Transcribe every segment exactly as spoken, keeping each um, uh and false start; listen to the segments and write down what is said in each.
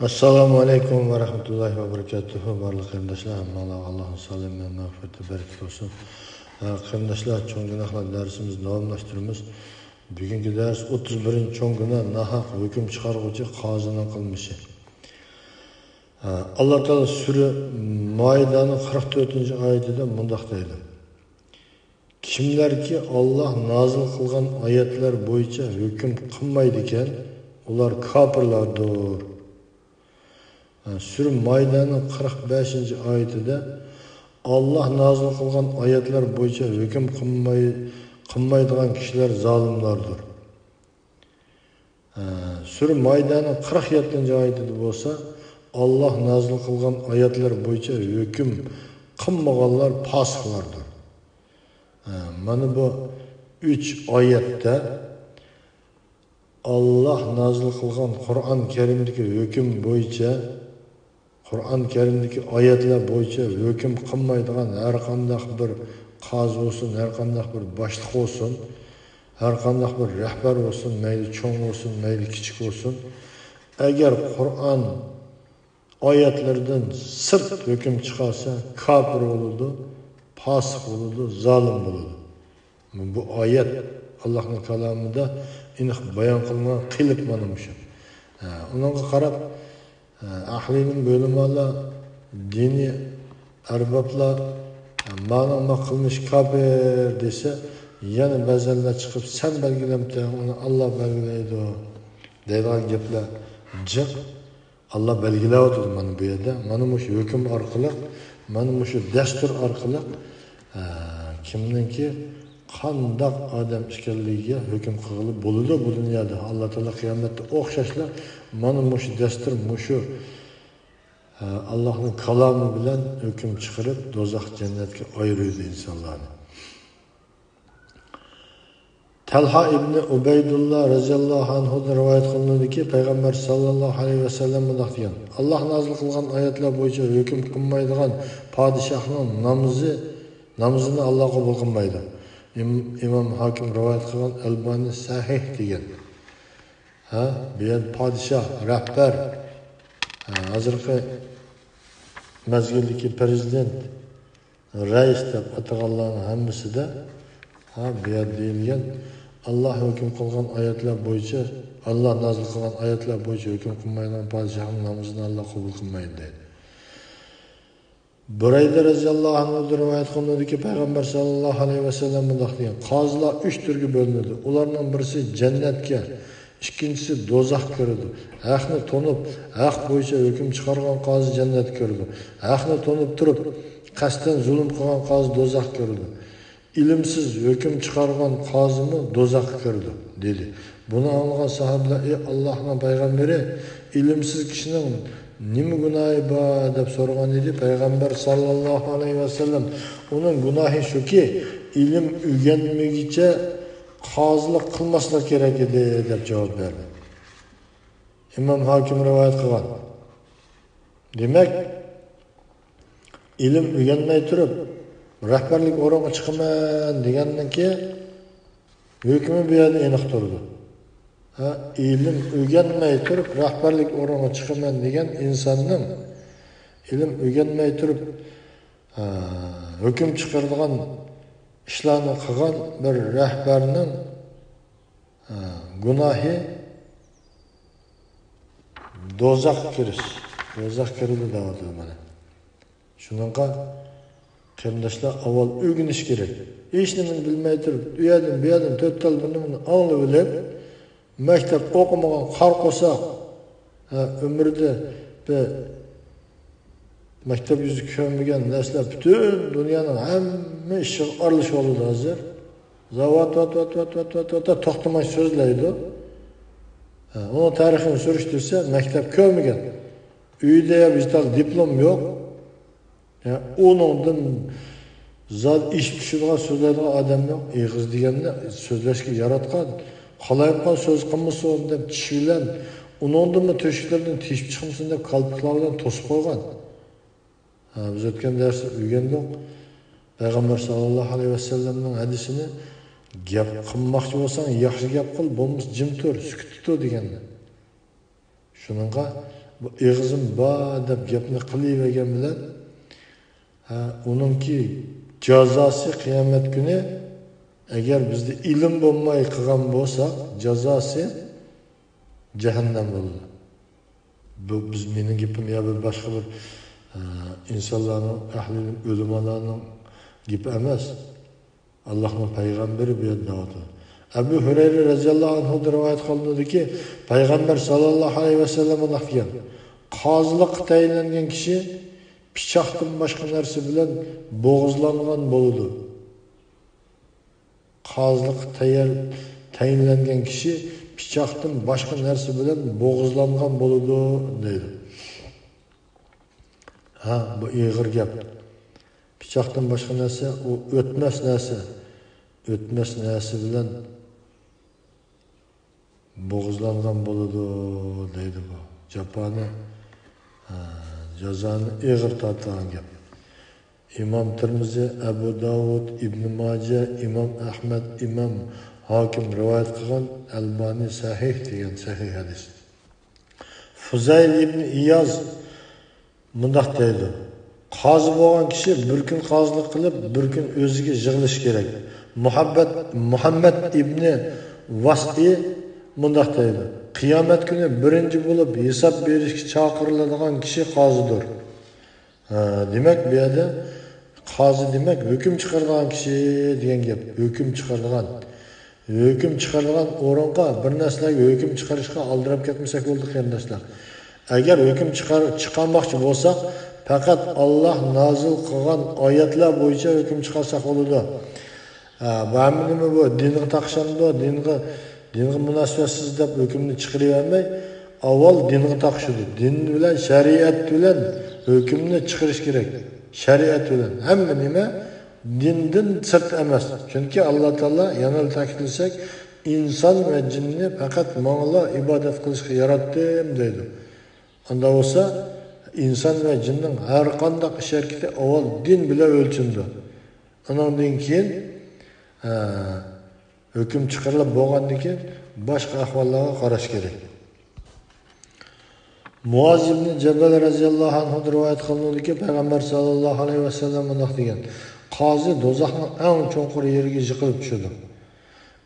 ئەسسالامۇ ئەلەيكۇم ۋە رەھمەتۇللاھى ۋە بەرىكاتۇھۇ. بارلىق قېرىنداشلار، ھەممىڭلارغا ئاللاھنىڭ سالامى ۋە مەغپىرىتى، بەرىكىتى بولسۇن. ئە، قېرىنداشلار، چوڭ گۇناھلار دەرسىمىزنى داۋاملاشتۇرىمىز. بۈگۈنكى دەرس ئوتتۇز بىرىنچى چوڭ گۇناھ، ناھەق ھۆكۈم چىقارغۇچى قازىنىڭ قىلمىشى. ئە، ئاللا تائالا سۈرە مائىدەنىڭ قىرىق تۆتىنچى ئايىتىدە مۇنداق دەيدۇ: كىملەركى ئاللا نازىل قىلغان ئايەتلەر بويىچە ھۆكۈم قىلمايدىكەن، ئۇلار كاپىرلاردۇر. سۈرە مائىدەنىڭ قىرىق بەشىنچى ئايىتىدە، ئاللا نازىل قىلغان ئايەتلەر بويىچە ھۆكۈم قىلماي-، قىلمايدىغان كىشىلەر زالىملاردۇر. سۈرە مائىدەنىڭ قىرىق يەتتىنچى ئايىتىدە بولسا، ئاللا نازىل قىلغان ئايەتلەر بويىچە ھۆكۈم قىلمىغانلار پاسىقلاردۇر. مانا بۇ ئۈچ ئايەتتە ئاللا نازىل قىلغان قۇرئان كەرىمدىكى ھۆكۈم بويىچە، قۇرئان كەرىمدىكى ئايەتلەر بويىچە ھۆكۈم قىلمايدىغان ھەر قانداق بىر قازى بولسۇن، ھەر قانداق بىر باشلىق بولسۇن، ھەر قانداق بىر رەھبەر بولسۇن، مەيلى چوڭ بولسۇن، مەيلى كىچىك بولسۇن، ئەگەر قۇرئان ئايەتلىرىدىن سىرت ھۆكۈم چىقارسا، كاپىر بولىدۇ، پاسىق بولىدۇ، زالىم بولىدۇ. بۇ ئايەت ئاللاھنىڭ كالامىدا ئېنىق بايان قىلىنغان قېلىپ مانا مۇشۇ. ھە، ئۇنىڭغا قاراپ، ھە، ئەھلى ئىلىم ئۆلىمالار، دىنىي ئەربابلار، ھە، مانىڭ ما قىلمىشى كاپىر دېسە، يەنە بەزەنلەر چىقىپ، سەن بەلگىلەمتىڭ، ئۇنى ئاللا بەلگىلەيدۇ دەيدىغان گەپلەر جىق. ئاللا بەلگىلەۋاتىدۇ مانا بۇ يەردە. مانا مۇشۇ ھۆكۈم ئارقىلىق، مانا مۇشۇ دەستۇر ئارقىلىق، ئە، كىمنىڭكى قانداق ئادەم ئىكەنلىكىگە ھۆكۈم قىلغىلى بولىدۇ بۇ دۇنيادا. ئاللا تائالا قىيامەتتە ئوخشاشلا مانا مۇشۇ دەستۇر، مۇشۇ، ئە، ئاللانىڭ كالامى بىلەن ھۆكۈم چىقىرىپ، دوزاخ، جەننەتكە ئايرىيدۇ ئىنسانلارنى. تەلھا ئىبنى ئۇبەيدۇللا رەزىياللاھۇ ئەنھۇدىن رىۋايەت قىلىنىدۇكى، پەيغەمبەر ساللاللاھۇ ئەلەيھى ۋەسەللەم مۇنداق دېگەن: ئاللا نازىل قىلغان ئايەتلەر بويىچە ھۆكۈم قىلمايدىغان پادىشاھنىڭ نامىزى، نامىزىنى ئاللا قوبۇل قىلمايدۇ. ئىم-، ئىمام ھاكىم رىۋايەت قىلغان، ئەلبانى سەھىھ دېگەن. ھە، بۇ يەردە پادىشاھ، رەھبەر، ھە، ھازىرقى مەزگىلدىكى پىرېزىدېنت، رەئىس دەپ ئاتىغانلارنىڭ ھەممىسىدە، ھە، بۇ يەردە دېيىلگەن، ئاللا ھۆكۈم قىلغان ئايەتلەر بويىچە، ئاللا نازىل قىلغان ئايەتلەر بويىچە ھۆكۈم قىلمايدىغان پادىشاھنىڭ نامىزىنى ئاللا قوبۇل قىلمايدۇ دەيدۇ. بۇرەيدە رەزىياللاھۇ ئەنھۇدىن رىۋايەت قىلىنىدۇكى، پەيغەمبەر ساللاللاھۇ ئەلەيھى ۋەسەللەم مۇنداق دېگەن: قازىلار ئۈچ تۈرگە بۆلۈنىدۇ. ئۇلارنىڭ بىرسى جەننەتكە، ئىككىنچىسى دوزاخقا كىرىدۇ. ھەقنى تونۇپ، ھەق بويىچە ھۆكۈم چىقارغان قازى جەننەتكە كىرىدۇ. ھەقنى تونۇپ تۇرۇپ، قەستەن زۇلۇم قىلغان قازى دوزاخقا كىرىدۇ. ئىلىمسىز ھۆكۈم چىقارغان قازىمۇ دوزاخقا كىرىدۇ، دېدى. بۇنى ئاڭلىغان ساھابىلەر: ئى ئاللاھنىڭ پەيغەمبىرى، ئىلىمسىز كىشىنىڭ نېمە گۇناھى بار؟ دەپ سورىغان ئىدى. پەيغەمبەر ساللاللاھۇ ئەلەيھى ۋەسەللەم: ئۇنىڭ گۇناھى شۇكى، ئىلىم ئۆگەنمىگىچە قازىلىق قىلماسلىق كېرەك ئىدى، دەپ جاۋاب بەردى. ئىمام ھاكىم رىۋايەت قىلغان. دېمەك، ئىلىم ئۆگەنمەي تۇرۇپ، رەھبەرلىك ئورنىغا چىقىمەن دېگەننىڭكى ھۆكمى بۇ يەردە ئېنىق تۇرىدۇ. ھە، ئىلىم ئۆگەنمەي تۇرۇپ، رەھبەرلىك ئورنىغا چىقىمەن دېگەن ئىنساننىڭ، ئىلىم ئۆگەنمەي تۇرۇپ، ھە، ھۆكۈم چىقىرىدىغان ئىشلارنى قىلغان بىر رەھبەرنىڭ، ھە، گۇناھى دوزاخقا كىرىش، دوزاخقا كىرىدۇ دەۋاتىدۇ مانا. شۇنىڭغا قېرىنداشلار ئاۋۋال ئۆگىنىش كېرەك. ھېچنېمىنى بىلمەي تۇرۇپ، ئۇ يەردىن، بۇ يەردىن تۆت تال بىر نېمىنى ئاڭلىۋېلىپ، مەكتەپ ئوقۇمىغان قارا قورساق، ھە، ئۆمرىدە بىر مەكتەپ يۈزى كۆرمىگەن نەرسىلەر پۈتۈن دۇنيانىڭ ھەممە ئىشىغا ئارىلىشىۋالىدۇ ھازىر. زاۋات، ۋات، ۋات، توختىماي سۆزلەيدۇ. ھە، ئۇنىڭ تارىخىنى سۈرۈشتۈرسە، مەكتەپ كۆرمىگەن. ئۆيىدە يا بىر تال دىپلوم يوق. يا، ئۇنىڭدىن زادى ئېشىپ چۈشىدىغان، سۆزلەيدىغان ئادەم يوق. ئېغىز دېگەننى سۆزلەشكە ياراتقان. قالايمىقان سۆز قىلمىسۇن دەپ چىش بىلەن، ئۇنىڭدىنمۇ تۆشۈكلەردىن تېشىپ چىقمىسۇن دەپ كالپۇكلار بىلەن توسۇپ قويغان. ھە، بىز ئۆتكەن دەرستە ئۆگەندۇق. پەيغەمبەر ساللاللاھۇ ئەلەيھى ۋەسەللەمنىڭ ھەدىسىنى، گەپ قىلماقچى بولساڭ ياخشى گەپ قىل، بولمىسا جىم تۇر، سۈكۈتتە تۇر دېگەننى. شۇنىڭغا بۇ ئېغىزىم بار دەپ گەپنى قىلىۋەرگەن بىلەن، ھە، ئۇنىڭكى جازاسى قىيامەت كۈنى، ئەگەر بىزدە ئىلىم بولماي قىلغان بولساق، جازاسى جەھەننەم بولىدۇ. بۇ بىز، مېنىڭ گېپىم يا بىر باشقا بىر، ئە، ئىنسانلارنىڭ، ئەھلى ئىلىم ئۆلىمالارنىڭ گېپى ئەمەس. ئاللاھنىڭ پەيغەمبىرى بۇ يەردە دەۋاتىدۇ. ئەبۇ ھۇرەيرە رەزىياللاھۇ ئەنھۇدىن رىۋايەت قىلىنىدۇكى، پەيغەمبەر ساللاللاھۇ ئەلەيھى ۋەسەللەم مۇنداق دېگەن: قازىلىققا تەيىنلەنگەن كىشى پىچاقتىن باشقا نەرسە بىلەن بوغۇزلانغان بولىدۇ. قازىلىققا تەيەر-، تەيىنلەنگەن كىشى پىچاقتىن باشقا نەرسە بىلەن بوغۇزلانغان بولىدۇ، دەيدۇ. ھە، بۇ ئېغىر گەپ. پىچاقتىن باشقا نەرسە، ئۇ ئۆتمەس نەرسە. ئۆتمەس نەرسە بىلەن بوغۇزلانغان بولىدۇ، دەيدۇ بۇ. جاپانى، ھە، جازانى ئېغىر تارتىدىغان گەپ. ئىمام تىرمىزى، ئەبۇ داۋۇد، ئىبنى ماجە، ئىمام ئەھمەد، ئىمام ھاكىم رىۋايەت قىلغان، ئەلبانى سەھىھ دېگەن، سەھىھ ھەدىس. فۇزەيل ئىبنى ئىياز مۇنداق دەيدۇ: قازى بولغان كىشى بىر كۈن قازىلىق قىلىپ، بىر كۈن ئۆزىگە يىغىلىشى كېرەك. مۇھەببەت، مۇھەممەد ئىبنى ۋاسىئى مۇنداق دەيدۇ: قىيامەت كۈنى بىرىنچى بولۇپ ھېساب بېرىشكە چاقىرىلىدىغان كىشى قازىدۇر. ھە، دېمەك، بۇ يەردە قازى دېمەك، ھۆكۈم چىقىرىدىغان كىشى دېگەن گەپ. ھۆكۈم چىقىرىدىغان. ھۆكۈم چىقىرىدىغان ئورۇنغا بىر نەرسىلەرگە ھۆكۈم چىقىرىشقا ئالدىراپ كەتمىسەك بولدى، قېرىنداشلار. ئەگەر ھۆكۈم چىقار-، چىقارماقچى بولساق، پەقەت ئاللا نازىل قىلغان ئايەتلەر بويىچە ھۆكۈم چىقارساق بولىدۇ. ھە، بۇ ھەممە نېمە بۇ دىنغا تاقىشامدۇ، دىنغا، دىنغا مۇناسىۋەتسىز دەپ ھۆكۈمنى چىقىرىۋەرمەي، ئاۋۋال دىنغا تاقىشىدۇ. دىن بىلەن، شەرىئەت بىلەن ھۆكۈمنى چىقىرىش كېرەك. شەرىئەت بىلەن. ھەممە نېمە دىندىن سىرت ئەمەس. چۈنكى ئاللا تائالا، يەنە تەكىتلىسەك، ئىنسان ۋە جىننى پەقەت ماڭىلا ئىبادەت قىلىشقا ياراتتىم، دەيدۇ. ئاندا بولسا، ئىنسان ۋە جىننىڭ ھەر قانداق ئىش ھەرىكىتى ئاۋۋال دىن بىلەن ئۆلچىنىدۇ. ئۇنىڭدىن كېيىن، ھە، ھۆكۈم چىقىرىلىپ بولغاندىن كېيىن، باشقا ئەھۋاللارغا قاراش كېرەك. مۇئاز ئىبنى جەبەل رەزىياللاھۇ ئەنھۇدىن رىۋايەت قىلىنىدۇكى، پەيغەمبەر ساللاللاھۇ ئەلەيھى ۋەسەللەم مۇنداق دېگەن: قازى دوزاخنىڭ ئەڭ چوڭقۇر يېرىگە يىقىلىپ چۈشىدۇ.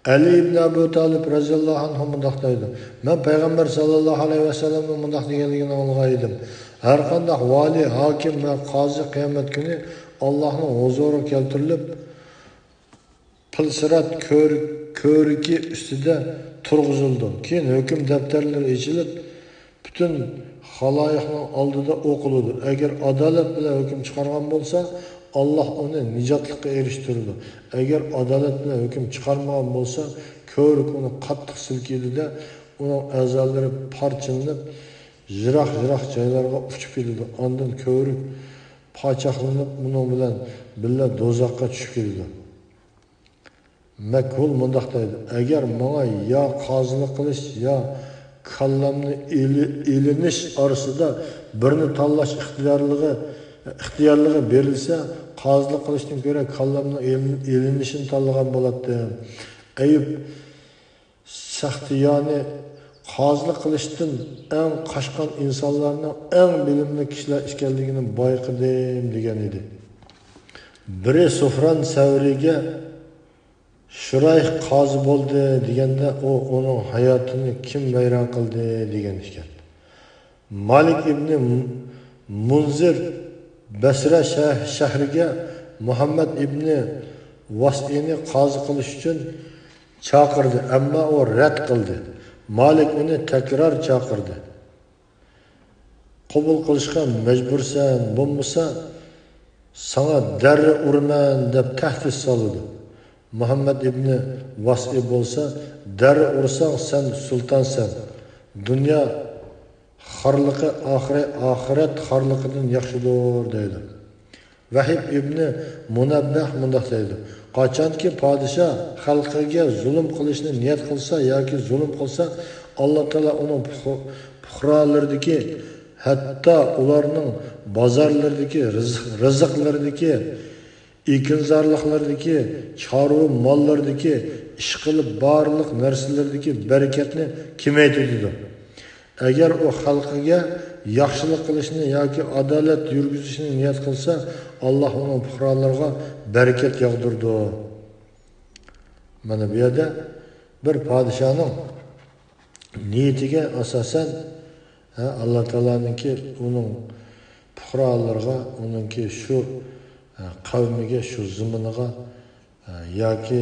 ئەلى ئىبنى ئەبۇ تالىپ رەزىياللاھۇ ئەنھۇ مۇنداق دەيدۇ: مەن پەيغەمبەر ساللاللاھۇ ئەلەيھى ۋەسەللەمنىڭ مۇنداق دېگەنلىكىنى ئاڭلىغان ئىدىم: ھەر قانداق ۋالىي، ھاكىم ۋە قازى قىيامەت كۈنى ئاللاھنىڭ ھۇزۇرىغا كەلتۈرۈلۈپ، پىلسىرات كۆر-، كۆۋرۈكى ئۈستىدە تۇرغۇزۇلىدۇ. كېيىن ھۆكۈم دەپتەرلىرى ئېچىلىپ، پۈتۈن خالايىقنىڭ ئالدىدا ئوقۇلىدۇ. ئەگەر ئادالەت بىلەن ھۆكۈم چىقارغان بولسا، ئاللاھ ئۇنى نىجاتلىققا ئېرىشتۈرىدۇ. ئەگەر ئادالەت بىلەن ھۆكۈم چىقارمىغان بولسا، كۆۋرۈك ئۇنى قاتتىق سىلكىيدۇ-دە، ئۇنىڭ ئەزالىرى پارچىلىنىپ، يىراق-يىراق جايلارغا ئۇچۇپ كېتىدۇ. ئاندىن كۆۋرۈك پاچاقلىنىپ، ئۇنىڭ بىلەن بىللە دوزاخقا چۈشۈپ كېتىدۇ. مەكھۇل مۇنداق دەيدۇ: ئەگەر ماڭا يا قازىلىق قىلىش، يا كاللامنى ئېلى-، ئېلىنىش ئارىسىدا بىرنى تاللاش ئىختىيارلىقى، ئىختىيارلىقى بېرىلسە، قازىلىق قىلىشتىن كۆرە كاللامنىڭ ئېلىن-، ئېلىنىشىنى تاللىغان بولاتتىم. ئەييۇب سەختىيانى قازىلىق قىلىشتىن ئەڭ قاچقان ئىنسانلارنىڭ ئەڭ بىلىملىك كىشىلەر ئىكەنلىكىنى بايقىدىم، دېگەن ئىدى. بىرى سۇفران سەۋرىيگە، شۇرەيھ قازى بولدى دېگەندە، ئۇ، ئۇنىڭ ھاياتىنى كىم ۋەيران قىلدى؟ دېگەن ئىكەن. مالىك ئىبنى مۇنزىر بەسرە شەھ-، شەھىرىگە مۇھەممەد ئىبنى ۋاسىئنى قازى قىلىش ئۈچۈن چاقىردى، ئەمما ئۇ رەت قىلدى. مالىك ئۇنى تەكرار چاقىردى. قوبۇل قىلىشقا مەجبۇرسەن، بولمىسا ساڭا دەررە ئۇرىمەن دەپ تەھدىت سالىدۇ. مۇھەممەد ئىبنى ۋاسىئ بولسا، دەررە ئۇرساڭ سەن سۇلتانسەن، دۇنيا خارلىقى ئاخىرەت، ئاخىرەت خارلىقىدىن ياخشىدۇر دەيدۇ. ۋەھىب ئىبنى مۇنەببەھ مۇنداق دەيدۇ: قاچانكى پادىشاھ خەلقىگە زۇلۇم قىلىشنى نىيەت قىلسا ياكى زۇلۇم قىلسا، ئاللا تائالا ئۇنىڭ پۇخ-، پۇقرالىرىدىكى، ھەتتا ئۇلارنىڭ بازارلىرىدىكى، رىزىق-، رىزىقلىرىدىكى، ئېكىنزارلىقلىرىدىكى، چارۋا ماللىرىدىكى، ئىشقىلىپ بارلىق نەرسىلىرىدىكى بەرىكەتنى كېمەيتىۋېتىدۇ. ئەگەر ئۇ خەلقىگە ياخشىلىق قىلىشنى ياكى ئادالەت يۈرگۈزۈشنى نىيەت قىلسا، ئاللاھ ئۇنىڭ پۇقرالىرىغا بەرىكەت ياغدۇرىدۇ. مانا بۇ يەردە بىر پادىشاھنىڭ نىيىتىگە ئاساسەن، ھە، ئاللاھ تائالانىڭكى ئۇنىڭ پۇقرالىرىغا، ئۇنىڭكى شۇ، ھە، قەۋمىگە، شۇ زېمىنىغا، ھە، ياكى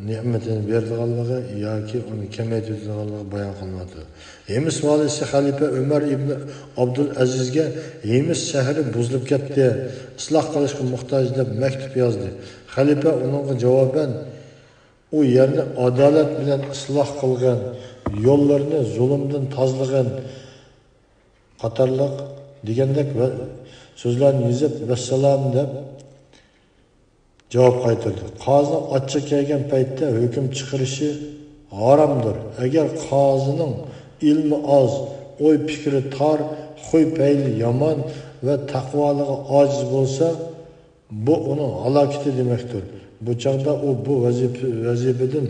نېمىتىنى بېرىدىغانلىقى ياكى ئۇنى كېمەيتىۋېتىدىغانلىقى بايان قىلىنىۋاتىدۇ. ھىمس ۋالىسى خەلىپە ئۆمەر ئىبنى ئابدۇلئەزىزگە ھىمس شەھىرى بۇزۇلۇپ كەتتى، ئىسلاھ قىلىشقا موھتاج دەپ مەكتۇپ يازدى. خەلىپە ئۇنىڭغا جاۋابەن، ئۇ يەرنى ئادالەت بىلەن ئىسلاھ قىلغىن، يوللىرىنى زۇلۇمدىن تازىلىغىن قاتارلىق دېگەندەك ۋە سۆزلەرنى يېزىپ، ۋەسسالام دەپ جاۋاب قايتۇردى. قازىنىڭ ئاچچىقى كەلگەن پەيتتە ھۆكۈم چىقىرىشى ھارامدۇر. ئەگەر قازىنىڭ ئىلمى ئاز، ئوي پىكرى تار، خۇي پەيلى يامان ۋە تەقۋالىقى ئاجىز بولسا، بۇ ئۇنىڭ ھالاكىتى دېمەكتۇر. بۇ چاغدا ئۇ بۇ ۋەزىپە، ۋەزىپىدىن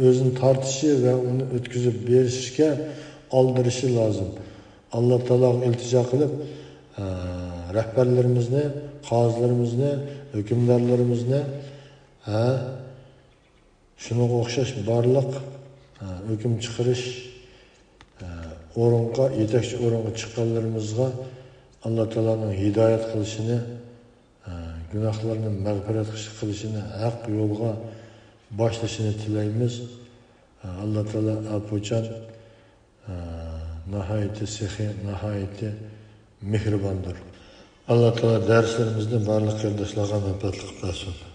ئۆزىنى تارتىشى ۋە ئۇنى ئۆتكۈزۈپ بېرىشكە ئالدىرىشى لازىم. ئاللا تائالاغا ئىلتىجا قىلىپ، ئە، رەھبەرلىرىمىزنى، قازىلىرىمىزنى، ھۆكۈمدارلىرىمىزنى، ھە، شۇنىڭغا ئوخشاش بارلىق، ئە، ھۆكۈم چىقىرىش، ئە، ئورۇنغا، يېتەكچى ئورۇنغا چىققانلىرىمىزغا ئاللا تائالانىڭ ھىدايەت قىلىشىنى، ئە، گۇناھلىرىنى مەغپىرەت قىلىشىنى، ھەق يولغا باشلىشىنى تىلەيمىز. ئە، ئاللا تائالا ئەپۇچان، ئە، ناھايىتى سېخىي، ناھايىتى مېھرىباندۇر. ئاللا تائالا دەرسلىرىمىزنى بارلىق قېرىنداشلارغا مەنپەئەتلىك قىلىپ بەرسۇن.